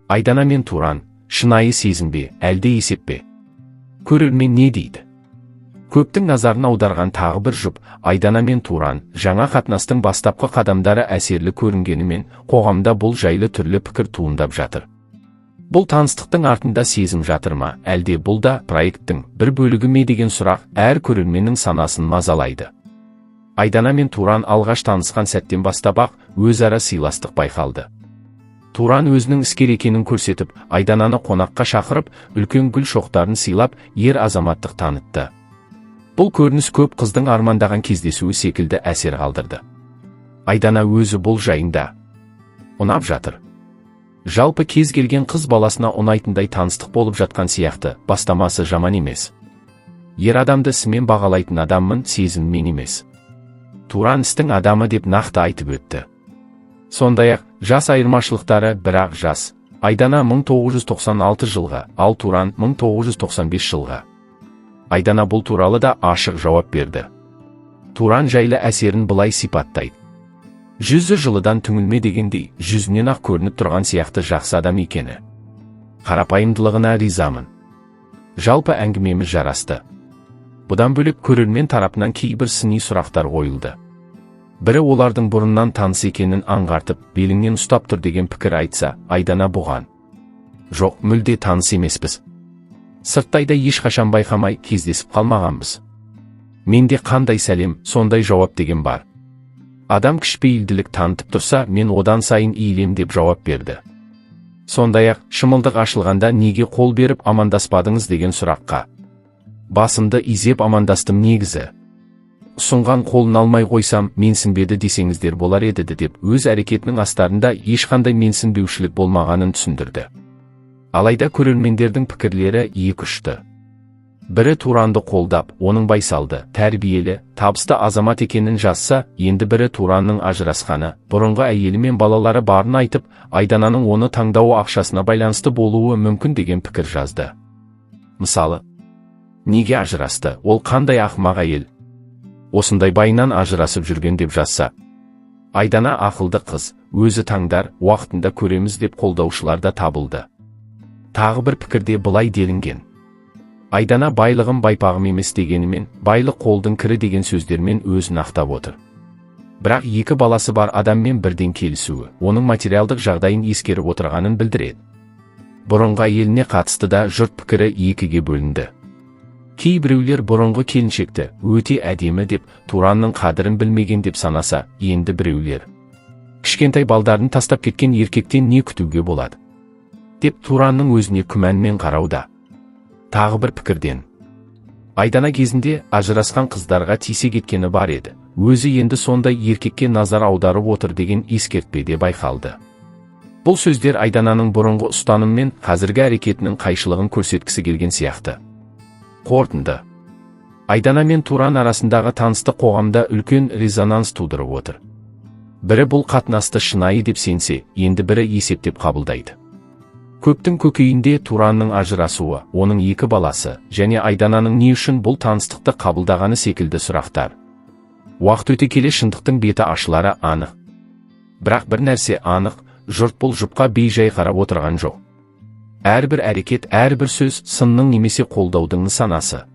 Айдана мен Туран: шынайы сезім бе, әлде есеп пе? Көрермен не дейді? Көптің назарын аударған тағы бір жұп – Айдана мен Туран. Жаңа қатынастың бастапқы қадамдары әсерлі көрінгенімен, қоғамда бұл жайлы түрлі пікір туындап жатыр. Бұл таныстықтың артында сезім жатыр ма, әлде бұл да проекттің бір бөлігі ме деген сұрақ әр көрерменнің санасын мазалайды. Айдана мен Туран алғаш танысқан сәттен бастап-ақ өзара сыйластық байқалды. Туран өзінің іскер екенін көрсетіп, Айдананы қонаққа шақырып, үлкен гүл шоқтарын сыйлап, ер азаматтық танытты. Бұл көрініс көп қыздың армандаған кездесуі секілді әсер қалдырды. Айдана өзі бұл жайында: «Ұнап жатыр. Жалпы, кез келген қыз баласына ұнайтындай таныстық болып жатқан сияқты. Бастамасы жаман емес. Ер адамды ісімен бағалайтын адаммын, сезіммен емес. Туран істің адамы», – деп нақты айтып өтті. Сондай-ақ жас айырмашылықтары бір-ақ жас. Айдана 1996 жылғы, ал Туран 1995 жылғы. Айдана бұл туралы да ашық жауап берді. Туран жайлы әсерін былай сипаттайды: «Жүзі жылыдан түңілме дегендей, жүзінен ақ көрініп тұрған сияқты жақсы адам екені. Қарапайымдылығына ризамын. Жалпы, әңгімеміз жарасты». Бұдан бөлек, көрермен тарапынан кейбір сыни сұрақтар қойылды. Бірі олардың бұрыннан таныс екенін аңғартып, беліңнен ұстап тұр деген пікір айтса, Айдана бұған: «Жоқ, мүлде таныс емеспіз. Сырттай да ешқашан байқамай кездесіп қалмағанбыз. Менде қандай сәлем, сондай жауап деген бар. Адам кішіпейілділік танытып тұрса, мен одан сайын иілем», – деп жауап берді. Сондай-ақ шымылдық ашылғанда неге қол беріп амандаспадыңыз деген сұраққа: «Басымды изеп амандастым негізі. Ұсынған қолын алмай қойсам, менсінбеді десеңіздер болар еді», – деп өз әрекетінің астарында ешқандай менсінбеушілік болмағанын түсіндірді. Алайда көрермендердің пікірлері екі ұшты. Бірі Туранды қолдап, оның байсалды, тәрбиелі, табысты азамат екенін жазса, енді бірі Туранның ажырасқаны, бұрынғы әйелі мен балалары барын айтып, Айдананың оны таңдауы ақшасына байланысты болуы мүмкін деген пікір жазды. Мысалы, «Неге ажырасты? Ол қандай ақымақ әйел? Осындай байынан ажырасып жүрген», – деп жазса, «Айдана ақылды қыз, өзі таңдар, уақытында көреміз» деп қолдаушылар да табылды. Тағы бір пікірде былай делінген: «Айдана байлығым байпағым емес дегенімен, байлық қолдың кірі деген сөздермен өзін ақтап отыр. Бірақ екі баласы бар адаммен бірден келісуі оның материалдық жағдайын ескеріп отырғанын білдіреді». Бұрынғы әйеліне қатысты да жұрт пікірі екіге бөлінді. Кейбіреулер бұрынғы келіншекті өте әдемі деп, Туранның қадірін білмеген деп санаса, енді біреулер «Кішкентай балдарын тастап кеткен еркектен не күтуге болады?» деп Туранның өзіне күмәнмен қарауда. Тағы бір пікірден: «Айдана кезінде ажырасқан қыздарға тисе кеткені бар еді, өзі енді сондай еркекке назар аударып отыр» деген ескертпе де байқалды. Бұл сөздер Айдананың бұрынғы ұстаным мен қазіргі әрекетінің қайшылығын көрсеткісі келген сияқты. Қорытынды. Айдана мен Туран арасындағы таныстық қоғамда үлкен резонанс тудырып отыр. Бірі бұл қатынасты шынайы деп сенсе, енді бірі есептеп қабылдайды. Көптің көкейінде Туранның ажырасуы, оның екі баласы және Айдананың не үшін бұл таныстықты қабылдағаны секілді сұрақтар. Уақыт өте келе шындықтың беті ашылары анық. Бірақ бір нәрсе анық: жұрт бұл жұпқа бейжай қарап отырған жоқ. Әрбір әрекет, әрбір сөз сынның немесе қолдаудың нысанасы.